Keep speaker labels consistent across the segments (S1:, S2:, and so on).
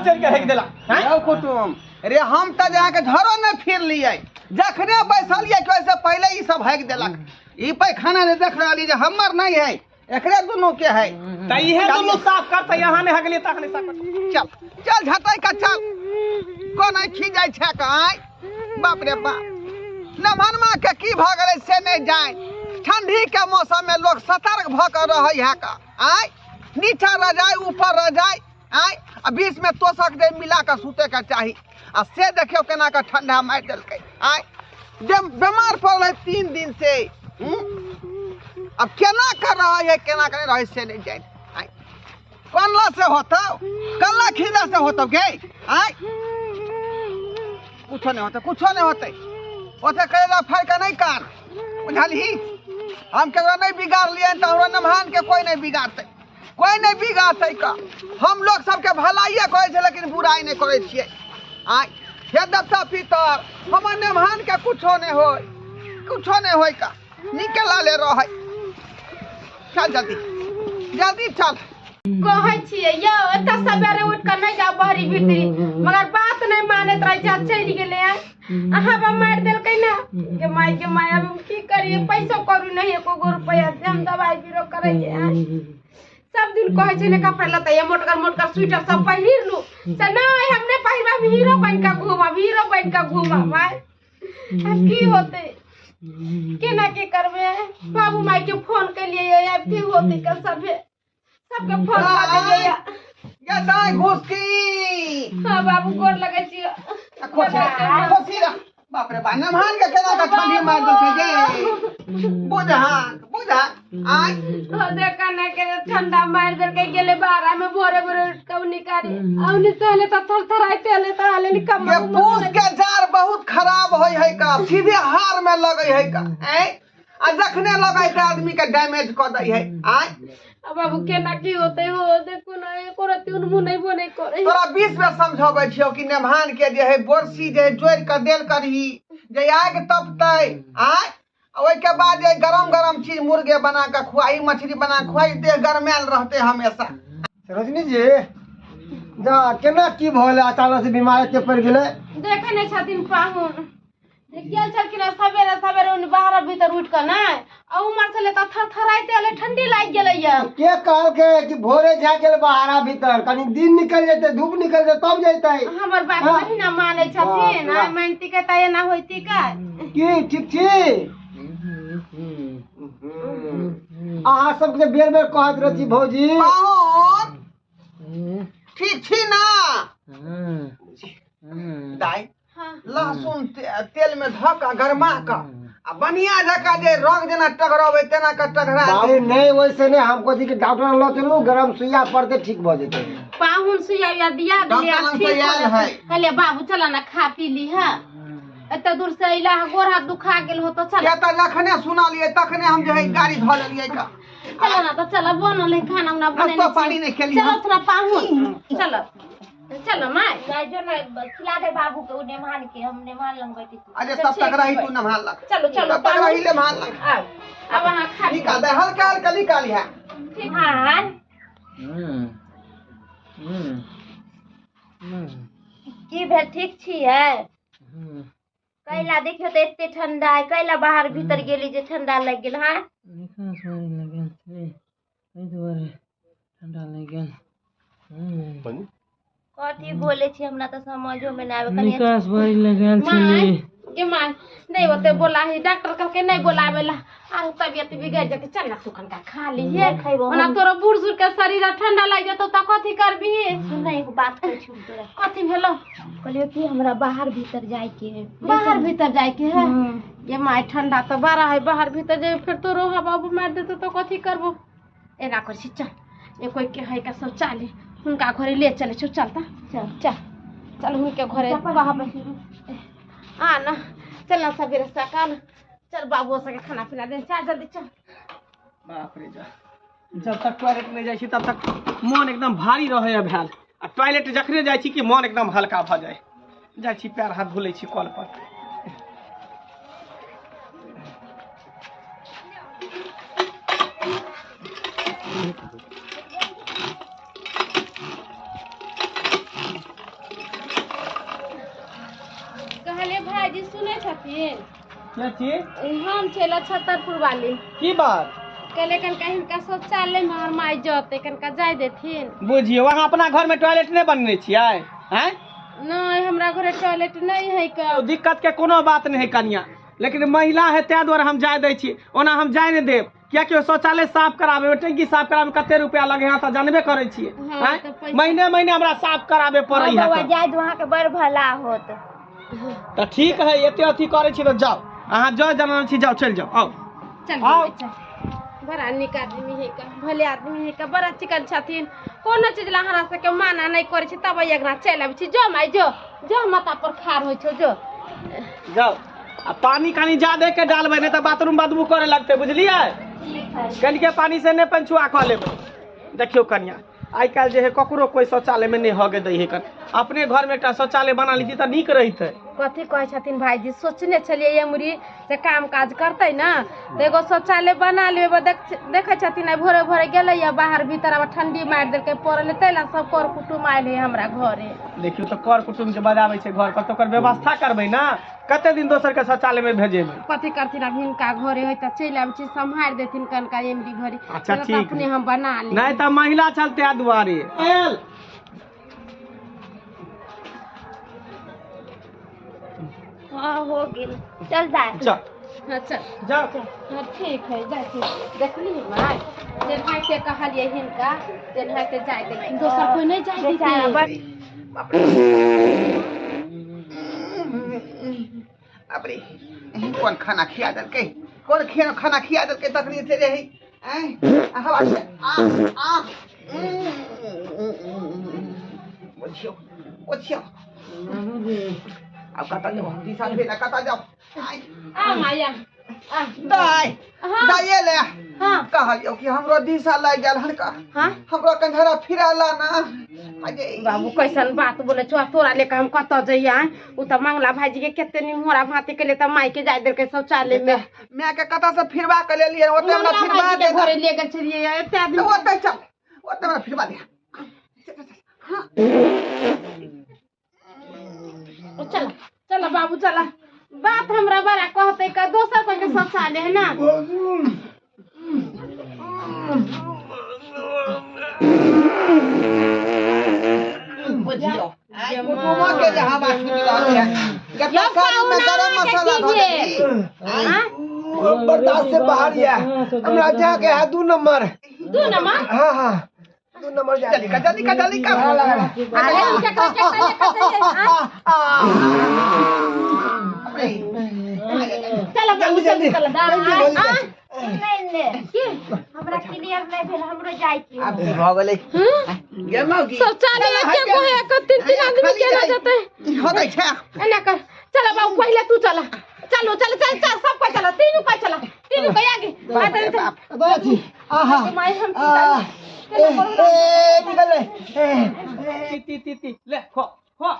S1: चढ़ि के हेक देला हैं?
S2: यौ कुटुम रे, हम तऽ जे अहाँके झरो नहि फिरलियै, जखने बैसलियै कि ओहिसँ पहिले ई सब हाकि देलक। ई पैखाना जे देख रहलियै जे हमर नहि है, एकरे दुनू के है।
S1: तऽ इहे दुनू साफ करतै, अहाँ नहि हगलियै तखने साफ करतै।
S2: चल चल झटै के चल, कोना खींचै छै आय। बाप रे बाप, नमहनमा के की भऽ गेलै से नहि जानि। ठंडी के मौसम में लोग सतर्क भऽ के रहै है का आय, नीचा रजाइ ऊपर रजाइ आय, आ बीच में तोसक दे मिला के सुते के चाही। आ से देखियौ केना के ठंडा मारि देलकै आय, जे बीमार पड़ल है 3 दिन से। अब केना कर रहै है केना के रहै से नहि जानि। आय कनला से होतौ, कनला खींचा से होतौ गे आय, कुछो नहीं होते, कुछो नहीं होते। ओते करेला फाड़ के नहीं कान, बुझलही? हम केकरो नहीं बिगाड़लियै तऽ हमरा नमहान के कोई नहीं बिगाड़तै, कोई नहीं बिगाड़तै का। हम लोग सबके भलाइए करै छै लेकिन बुराइ नहीं करै छियै आय। हे देवता पितर, हमर नमहान के कुछो नहीं होय, कुछो नहीं होय का, निके लाले रहै। चल जल्दी जल्दी चल।
S3: कहै छियै यौ एतऽ सवेरे उठि कऽ नहि जाउ बहरी भीतरी, मगर बात नहि मानैत रहै छै, चलि गेलै। अहाँ बा मारि देलकै ने के माय के माय, अब हम की करियै, पैसो करू नहि एको गो रुपैआ से हम दवाइ बीरो करैयै। सब दिन कहै छलै कपड़ा लत्ता ये मोटगर मोटगर स्वेटर सब पहिर लू, से नहि हम नहि पहिरब, हम हीरो बनि कऽ घूमब, हीरो बनि कऽ घूमब। माय आब की होतै, केना की करबै? बाबू माय के फोन केलियै, आब की होतै कल सभे सबके फोन कऽ देलियै।
S2: ये दाइ घुसकी।
S3: हाँ बाबू गोर लगै छियै।
S2: खुशी रह। बाप रे बा, नमहान के केना के ठंडी मारि देलकै गे। बुझा बुझा आय
S3: देखा ना के ठंडा मारि देलकै, गेलै बाहर में भोरे भोरे उठि कऽ निकाली, औनी सहले तऽ थरथराइते एलै तऽ हाले निकम्मा।
S2: ये पूस के जार बहुत खराब होय है का, सीधे हार में लगै है का ऐ, आ जखने लगै छै आदमी के डैमेज कऽ दै है आय।
S3: अब बाबू केना की होतै हो, देखू ना एको रत्ती उनमु नहि बनै करै।
S2: तोरा 20 बेर समझाबै छियौ कि नेमहान के जे है बोरसी जे है जोड़ि कऽ देल करही, जे आगि तपतै आय, ओहिके बाद जे गरम गरम चीज मुर्गे बना कऽ खुआई, मछली बना कऽ खुआई, देह गरमायल रहतै हमेशा।
S4: रजनी जी जा केना की भऽ गेलै अचानक से बीमार एते पड़ि गेलै?
S3: देखै नहि छथिन पाहुन गेल छलखिन सवेरे सवेरे उन बाहर भीतर उठि कऽ नहि, आ उमर छलै तऽ थरथराइते एलै, ठंडी लागि गेलै।
S4: के कहलकै कि भोरे जा गेल बाहर भीतर, कनि दिन निकल जेतै, धूप निकल जेतै तब जेतै।
S3: हमर बात नहीं ना मानै छथिन, आइ मानती के तऽ एना होइती का।
S4: की ठीक छी? अहाँ सबके बेर बेर कहैत रहै छी भौजी।
S2: पाहुन ठीक छी ना? दाइ लहसुन तेल में धऽ कऽ गरमा कऽ आ बढ़िया जकाँ जे रंग जेना टघरबै तेना कऽ टघरा।
S4: बाबू नहीं वैसे नहीं, हमको जी के डॉक्टर लऽ चलू, गरम सुइया पड़तै ठीक भऽ जेतै।
S3: पाहुन सुइया उइया दिया देलियै,
S2: डॉक्टर
S3: ठीक
S2: लग से आयल है।
S3: कहलियै बाबू चल ना खा पी ली है, एते दूर से अइला है, गोड़ हाथ दुखा गेल हो तो चल।
S2: किया तऽ जखने सुनलियै तखने हम जे है गाड़ी धऽ लेलियै का।
S3: चल ना तऽ चल, बनल है खाना उना बनेने
S2: नाश्तो पानी नहि खेलियै।
S3: चलो थोड़ा पाहुन चलो चलो my
S5: guy जो ना खिला दे बाबू के, उ नेमान के, हम नेमान लंग बैठे छी।
S2: अरे तब तक रही तू नेमान लग।
S3: चलो चलो
S2: तब तक रही नेमान लग।
S3: आब अब अहाँ खा
S2: निकाल दे, हल्का हल्का निकाली है।
S5: हां की भेल, ठीक छियै? कैला देखियौ तऽ एते ठंडा है, कैला बाहर भीतर गेली जे ठंडा लागि गेल? हाँ
S6: ठंडा लागि गेल।
S5: कथी बोले छी हमरा तऽ समझो में नहि आबे। कनी
S6: निकास भरि लगल छलै
S3: के माय नहीं ओते बोला है, डॉक्टर कहलकै नहीं बोलावे ला, आर तबियत बिगड़ जेतै। चल ना तू कनका खा लीहे, ओना तोरो बूढ़ सूढ़ के शरीर ठंडा लागि जेतौ तऽ कथी करबिही?
S5: सुन एगो बात कहै छी तोरा।
S3: कथी भेलौ?
S5: कहलियौ कि हमरा बाहर भीतर जाय के है।
S3: बाहर भीतर जाय के है? ये my ठंडा तऽ बड़ा है, बाहर भीतर जेबे फिर तोरो हवा मारि देतौ तऽ कथी करबो? एना कर छी चल, ये कोई के है का सब चाले हुनका घरे ले चले छौ। चल तऽ चल चल चल हुनके घरे कहबै। आ ना चल ना सबेरे सकाल चल, बाबू सबके खाना पीना दे, चल जल्दी चल।
S1: बाप रे जा, जब तक टॉयलेट नहीं जाइ छी तब तक मन एकदम भारी रहै है भेल, आ टॉयलेट जखने जाइ छी कि मन एकदम हल्का भऽ जाइ। जाइ छी पैर हाथ धोलै छी कल पर।
S3: भाईजी सुनै छथिन?
S1: के छी?
S3: हम छेला छतरपुर वाली।
S1: की बात?
S3: कहले कनका हिनका शौचालय में हमर माय जते कनका जाय देथिन।
S1: बुझियौ अहाँ अपना घर में टॉयलेट नहि बनने छियै? हैं?
S3: नहीं, हमरा घरे टॉयलेट नहीं है का।
S1: दिक्कत के कोनो बात नहीं है कनिया, लेकिन महिला है तै दुआरे हम जाय दै छी, ओना हम जाय नहीं देब, कियाकि शौचालय साफ कराबे में, टंकी साफ कराबे में कते रुपया लगे है तऽ जानबे करै छियै।
S3: हाँ,
S1: हैं? महीने महीने हमरा साफ कराबे पड़ै है।
S5: बौआ जाय दू, अहाँके बड़ भला होत।
S1: तऽ ठीक है, एते अथी करै छी तऽ जाउ, अहाँ जाउ जाना छी, जाउ चलि जाउ, आउ
S3: चल
S1: आउ।
S3: बड़ा नीक आदमी है का, भले आदमी है का, बड़ा चिकन छथिन, कोनो चीज ला हमरा सबके माना नहीं करै छी, तब अगना चलि आबै छी। जो माय जो, जो माथा पर खार होइ छौ, जो
S1: जाउ। आ पानी कनी ज्यादे के डालबै, नहीं तऽ बाथरूम बदबू करे लगतै, बुझलियै? कनिके पानी से नहि पंचुआ कऽ लेबै। देखियौ कनिया, आइ काल्हि जे है ककरो कोइ शौचालय में नहि हगे दै है, कन अपने घर में एकटा शौचालय बना लीती तऽ नीक रहितै।
S3: कथी कहै छथिन भाईजी? सोचने छलियै एमरी से काम काज करतै ना तऽ एगो शौचालय बना लेबै। देखै छथिन आइ भोरे भोरे गेलैया बाहर भीतर, आब ठंडी मारि देलकै पड़ल, तै ला सब कर कुटुम आयल है हमरा घरे।
S1: देखियौ तऽ कर कुटुम के बजाबै छै घर पर, तऽ ओकर व्यवस्था करबै ना, कते दिन दोसर के शौचालय में भेजेबै?
S3: कथी करथिन आब हिनका घरे है तऽ चलि आबै छी, सम्हारि देथिन कनका एमरी घरे।
S1: अच्छा ठीक,
S3: अपने हम बना लेब।
S1: नहीं तऽ महिला छल तै दुआरे आयल।
S5: हाँ हो गेल, चल जाय।
S1: चल
S3: हाँ चल
S1: जाओ।
S3: हाँ ठीक है, जाइ छी। देखली माय जेनाहिते कहलियै हिनका तेनाहिते जाय देलखिन, दोसर कोइ नहि जाय देतै।
S2: बाप रे, कोन खाना खिया देलकै, कोन खाना खिया देलकै तखनी से रही। हवा आ आ बुझियौ बुझियौ, अब कतऽ जाउ? दिशा भेल, कतऽ जाउ?
S3: आ माया आ
S2: दाइ दाइ ले।
S3: हाँ
S2: कहलियौ कि हमरो दिशा लागि गेल हन का,
S3: हाँ
S2: हमरो कंधरा फिराला ना।
S3: बाबू कैसन बात बोले छौ, तोरा लेके हम कतऽ जइयै? उ तऽ मंगला भाईजी के कते निमोरा भाती के तऽ माय के जाय देलकै शौचालय में।
S2: माय के कतऽ से फिरवा के लेलियै? ओते हमरा फिरवा दे,
S3: घरे ले गेल छलियै एते आदमी।
S2: ओते चल, ओते हमरा फिरवा दे।
S3: हाँ चल चल बाबू चल, बात हमरा बड़ा कहते का दोसर कोई के शौचालय है ना।
S2: बुझियौ कुटुमो के जे हवा छुटि रहल है, कते साड़ी में गरम मसाला धऽ देली।
S4: बर्दाश्त से बाहर या, हमरा जाके है 2 नंबर।
S3: 2 नंबर?
S4: हाँ हाँ 2 नंबर।
S2: जल्दी कर जल्दी कर जल्दी कर।
S3: चल बाबू जल्दी चल।
S5: हमरा क्लियर नहीं भेल, हमरो जाय के।
S2: आब भऽ गेलै
S3: शौचालय एके गो है, 3-3 आदमी केना जेतै?
S2: हो गई छै,
S3: एना कर। चल बाबू पहिले तू चल, चलो चल चल चल, सब कोई चला, तीनू कोई चला, तीनू कोई आगे।
S4: बाजी आहा
S3: माय हम
S4: ए निकल ले।
S1: ती ती ती ले खो खो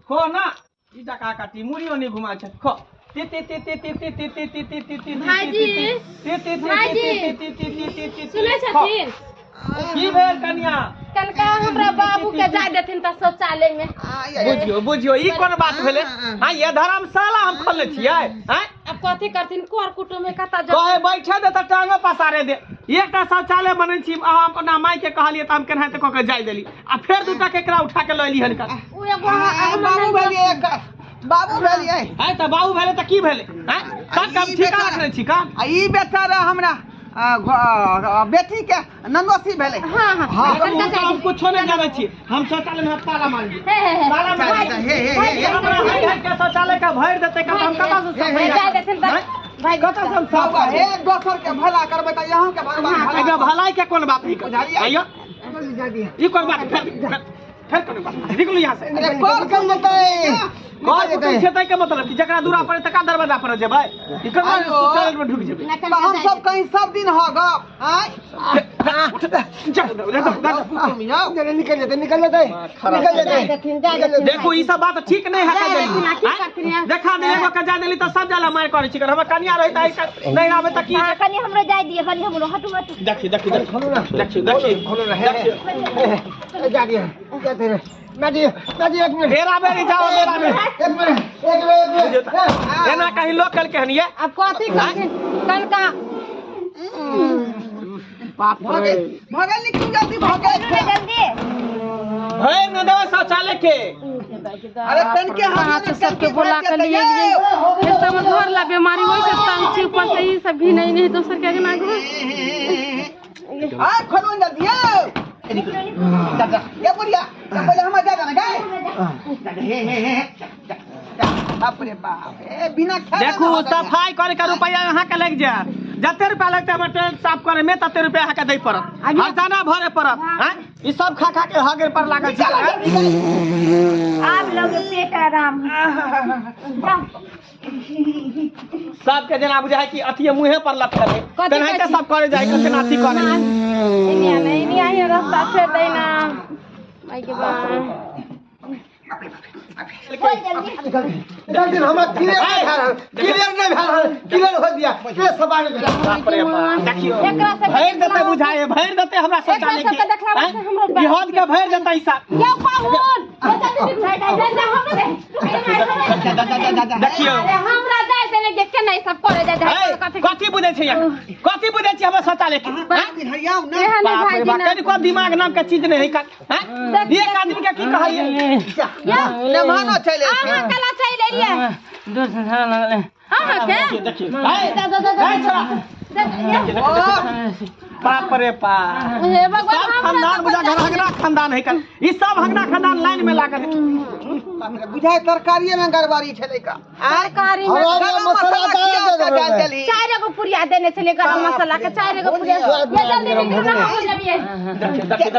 S1: खो ना, ई डका काटी मुड़ियो नहीं घुमा छै, खो। ती ती ती ती ती ती ती ती ती ती ती ती
S3: भाईजी
S1: ती ती ती ती ती ती ती ती।
S3: सुनै छथिन?
S1: की भेल कनिया?
S3: कनका हमरा बाबू के जाय देथिन तऽ शौचालय में।
S1: बुझियौ बुझियौ, ई कोन बात भेलै? हां ये धर्मशाला हम खोलने छियै। हैं
S3: अब कथी करथिन? कर कुटुम में कतऽ जाउ?
S1: कहे बैठे दे तऽ टांगो पसारे दे। एकटा शौचालय बनै छी, अहाँ अपना माय के कहलियै तऽ हम केनाहिते कऽ के जाय देली, आ फेर दूटा केकरा उठा के लऽ एली हन का?
S3: उ एगो
S2: बाबू भेलियै, बाबू भेलियै।
S1: हैं तऽ बाबू भेलै तऽ की भेलै? हैं सब काम ठीका रखने छी का?
S2: आ ई बेचारा हमरा बेटी के नंदोसी भेलै।
S3: हाँ हाँ
S1: हम कुछो नहीं जानै छी, हम शौचालय में ताला मार दी, ताला मार
S2: हे हे
S1: हमरा हर के शौचालय के भरि देतै का? हम कतऽ से
S3: सफाई जाय देथिन भाई,
S1: कतऽ से हम साफ
S2: करबै? हे दोसर के भला करबै तऽ यहाँ के भगवान भला।
S1: भलाई के कोन बात है? आइयो ई कोन बात? फेर कोन बात? निकलू यहाँ से।
S2: अरे कर कर जेतै,
S1: कर जेतै छेतै के मतलब कि जकरा दूरा पर तका दरवाजा पर जेबै, ई केना शौचालय में ढुक जेबै?
S2: तऽ हम सब कहीं सब दिन हो गप। आय
S4: निकल जेतै, निकल जेतै, निकल जेतै।
S1: देखो ई सब बात ठीक नहीं है। देखा दे एगो के जाय देली तऽ सब जाला मार करै छी। हमर कनिया रही तऽ नहीं आबै तऽ की?
S5: कनी हमरो जाय दिए, कनी हमरो हटू हटू।
S1: देखी देखी देखी
S4: खोलू ना,
S1: देखी देखी
S4: खोलू ना। हे जा दिए, जा दे। दादी दादी एक मिनट
S1: बेरा बेरी जाओ बेरा बेरी
S4: एक मिनट एक मिनट एक मिनट
S1: एना कहीं लोग कल के हनिए
S3: अब कथी कहथिन कनका
S1: बाप रे
S2: भगल निकलू जल्दी भगल
S5: जल्दी
S1: भैर न देवे शौचालय के
S2: अरे तनके
S3: कहाँ से सबके बोला के लिए एक तो हमर घर ला बीमारी होई से तंग छी ऊपर से ई सब भी नहीं नहीं दोसर के अंगना घर
S2: आ खोलो जल्दी दादा ये बुढ़िया पहले हम जा ना गए हे हे हे बाप रे बाप ए बिना खाए
S1: देखू सफाई करे के रुपया अहाँ के लग जायत जते रुपया लगते हमर टॉयलेट साफ करे में तते रुपया अहाँ के दै पड़त हरजाना भरे पड़त हैं ई सब खा खा के हगेर पर लागल छै
S5: आब लोग पेट आराम
S1: सबके जेना बुझाय कि अथिये मुँहे पर लटकल है तेनाहिते सब करे जाय कते अथी करे
S3: एनी आने एनी आई रास्ता छोड़ दे ना माई के बा
S4: जल्दी हमरा क्लियर नहीं भेल क्लियर नहीं भेल क्लियर हो दिया के सवाल भेल
S1: बाप रे बाप देखियो
S3: एकरा सब
S1: भरि देते बुझाए भरि देते हमरा शौचालय
S3: एकरा सबके देखला
S1: के
S3: से हमरो
S1: ई हद के भरि देते ई सब
S3: यो पाहुन जल्दी
S1: देखियो
S3: अरे हमरा जाय देने के केना ई सब करे जाय
S1: है,
S3: कथी
S1: कथी बुझै छै यहाँ कथी बुझै छै हमरा शौचालय के हैं?
S2: हरियाव ना
S3: एहन
S1: बाप रे
S3: भाईजी
S1: बाप
S3: ना
S1: कनिको दिमाग नाम के चीज नहीं है का हैं? एक आदमी के की कहलिए
S2: मेहमानो चले
S3: अहाँ कला चलि एलियै
S6: दूर से झाड़ा लगलै
S3: अहाँ के
S1: देखियो है, है छोरा बाप रे बाप
S3: हे भगवान
S1: सब खानदान बुझा घर हगना खानदान है कल ई सब हगना खानदान लाइन में लागल है
S2: बुझाय तरकारिये में गड़बड़ी छलै का
S3: तरकारी में
S4: हमरा मसाला डाल दे देबै।
S3: चारि गो पुरिया देने छलै गरम मसाला के चारि गो पुरिया ये जल्दी निकलू ना हम जबियै
S1: देखियो देखियो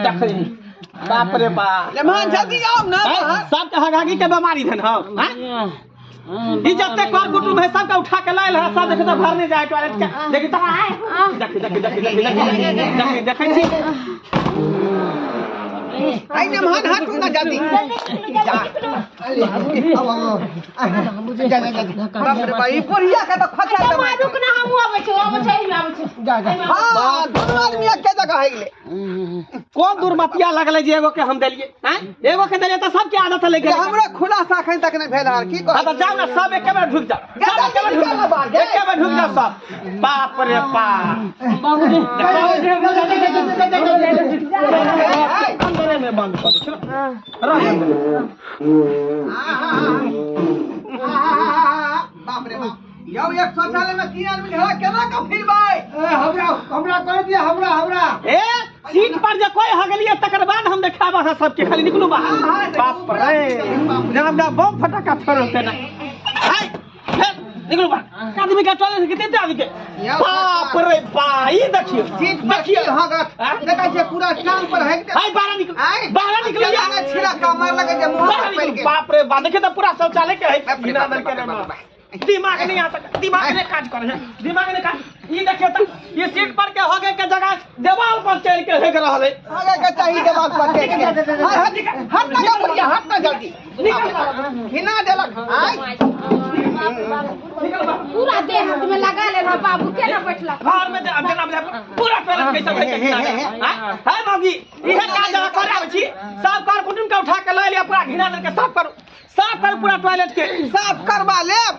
S1: देखियो बाप रे बाप
S2: मेहमान जल्दी आओ ना
S1: है, सबके हगागी के बीमारी धन हो हैं? ई जते कर कुटुम है सबके उठा के लायल है सब देखे तो भरने जाए टॉयलेट के देखी तो देखी देखी देखी देखी देखी देखै छी
S2: आई मेहमान हटू ना जल्दी बाप रे बाप ई बुढ़िया के तो खोचा
S3: अच्छा माँ रुक ना हम आबै छी आबै छी एहिमे आबै छी
S4: जा जा
S2: हां दुनू आदमी एके जगह है गेलै
S1: कोन दुर्मतिया लगलै जे एगो के हम देलियै हैं एगो के देलियै तऽ सबके आदत लागि गेलै
S2: हमरा खुलासा अखन तक नहीं भेल हर की
S1: हाँ तो जाओ ना सब एके बेर ढुक जाओ सब एके बेर ढुक जाओ एके बेर ढुक जाओ सब बाप रे बाप अंदरे में बंद कर दे चलो रह
S2: बाप रे बाप यौ एक शौचालय में तीन आदमी झगड़ा केना के फिरबै
S4: हमरा हमरा कर दिया हमरा हमरा
S1: ए सीट पर जे कोई हगलिए तकर बाद हम देखाब अहाँ सबके खाली निकलू बाहर बाप रे जेना हमरा बम फटाका फोड़ल तेना हाय फेर निकलू बाहर आदमी के टॉयलेट के तीन आदमी के बाप रे बा ई देखियो
S2: सीट पर की
S1: देखियो
S2: हगत देखै छै पूरा टांग पर हगि
S1: हाय बाहर निकलू बाहर निकलू
S2: केना छिड़ा का मार लगे जे मुंह पर
S1: बाहर
S2: पड़ि
S1: निकलू
S2: गेल
S1: बाप रे बा देखिए तो पूरा शौचालय के है
S2: बाप रे
S1: बिना
S2: बाप
S1: दर
S2: रे
S1: के
S2: बाप रे
S1: ना
S2: बाप।
S1: दिमाग नहीं आ सकता दिमाग नहीं काज करे है दिमाग नहीं काज ई देखियो त ये सीट पर के होगे के जगह देवाल पर चढ़ के हेग रहल है
S2: हगे के चाही देवाल पर चढ़ि के हट हट ना बुढ़िया हट ना जल्दी हिना देलक आय
S3: पूरा देह हाथ में लगा लेना बाबू केना बैठला
S1: घर में अब जना बुझा पूरा टॉयलेट कैसे भइल के हां है मौगी इहे काज अहाँ करे आबै छी सब कर कुटुम के उठा के लऽ लिअ पूरा घिना दल के साफ करू साफ करू पूरा टॉयलेट के
S2: साफ करवा लेब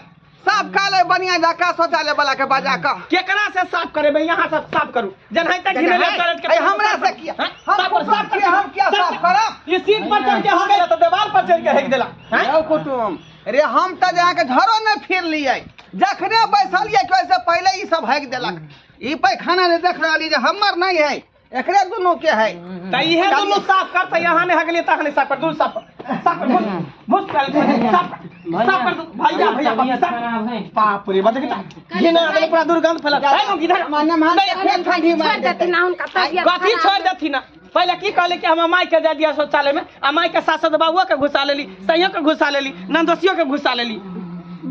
S2: साफ कर ले बढ़िया जका शौचालय वाला के बजा के
S1: केकरा से साफ करेबै यहाँ सब साफ करू जेनाहिते घिनेले टॉयलेट के
S2: ए, हमरा से किया
S1: हैं?
S2: हम
S1: साफ करू, साफ
S2: किया
S1: करू।
S2: हम किया साफ करब
S1: ये सीट पर चढ़ के हो गेल तो देवाल पर चढ़ के हेक देला हैं?
S2: यौ कुटुम रे हम तऽ अहाँके घरो नहि फिर लियै जखने बैसलियै कि ओहिसँ पहिले ई सब हाकि देलक ई पैखाना जे देख रहली जे हमर नहीं है एकरे दुनू के है
S1: त इहे दुनू साफ कर त यहाँ नहीं हगलिए तहाँ नहीं साफ कर दुनू साफ कर साफ कर घुस घुस टॉयलेट में साफ कर साफ कर दू भैया भैया
S6: तबियत
S1: साफ
S6: खराब है
S1: बाप रे बता घिना देले पूरा दुर्गंध फैला है मौगी इधर
S2: माने मान
S1: नहीं,
S2: ठंडी
S3: छोड़
S2: मार
S3: देती ना हुनका तबियत
S1: कथी छोड़ देथिन पहले की कहले कि हम माई के दे दिया शौचालय में आ माई के सास बाबुओ के घुसा लेली सैयो के घुसा लेली नंदोसियो के घुसा लेली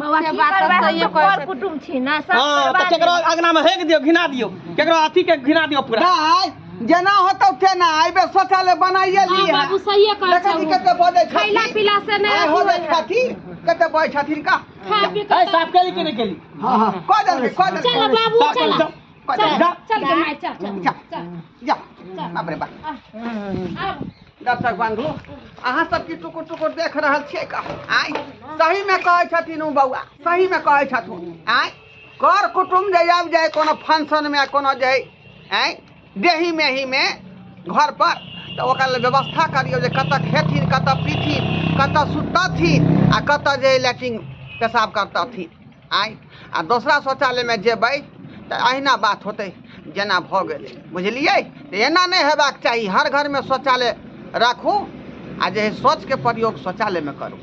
S3: बौआ
S5: की
S3: के बात
S5: करबै,
S3: तऽ
S5: हम
S3: सहिए
S5: सब
S3: कहै
S5: कर
S3: छथिन।
S5: कुटुम छी ना सब
S1: हाँ तो
S5: परिवार
S1: केकरो अंगना में हेक दियो घिना दियो केकरो अथी के घिना दियो पूरा
S2: दाइ जेना होतौ तेना एहिबेर शौचालय बनाइए
S3: हाँ
S2: लिहे
S3: बाबू सहिए कहै
S2: देखै छी
S3: छौ
S2: कते बजै छथिन
S3: खैला पीला से नहि
S2: आइ
S3: अथी
S2: हो
S3: होइ
S2: जाइ
S3: है।
S2: छथिन कते बजै छथिन का
S3: खा पी
S1: ए
S3: के
S1: साफ केली कि नहीं केली
S2: हाँ हाँ कह देलकै कह देलकै
S3: चल बाबू
S1: साफ
S3: चल
S1: कर, जाओ।
S2: कह
S3: चल
S2: देलकै
S3: चल के माय चल चल
S2: जा
S3: चल
S2: जा बाप रे बाप
S3: आब
S2: दर्शक बंधु, अहाँ सब की टुकुर टुकुर देख रहल छियै? आँय, सहीमे कहै छथिन ओ बौआ, सहीमे कहै छथुन। आँय, कर कुटुम्ब जे आबि जाय कोनो फंक्शनमे, कोनो जे आँय देही मेहीमे घर पर, तऽ ओकरा लेल व्यवस्था करियौ जे कतऽ खेथिन, कतऽ पीथिन, कतऽ सुतथिन आ कतऽ जे लैट्रिन पेशाब करतथिन। आँय, आ दोसरा शौचालयमे जेबै तऽ अहिना बात होतै जेना भऽ गेलै, बुझलियै? तऽ एना नहि हेबाक चाही। हर घरमे शौचालय राखू आ जे शौचके प्रयोग शौचालयमे करू।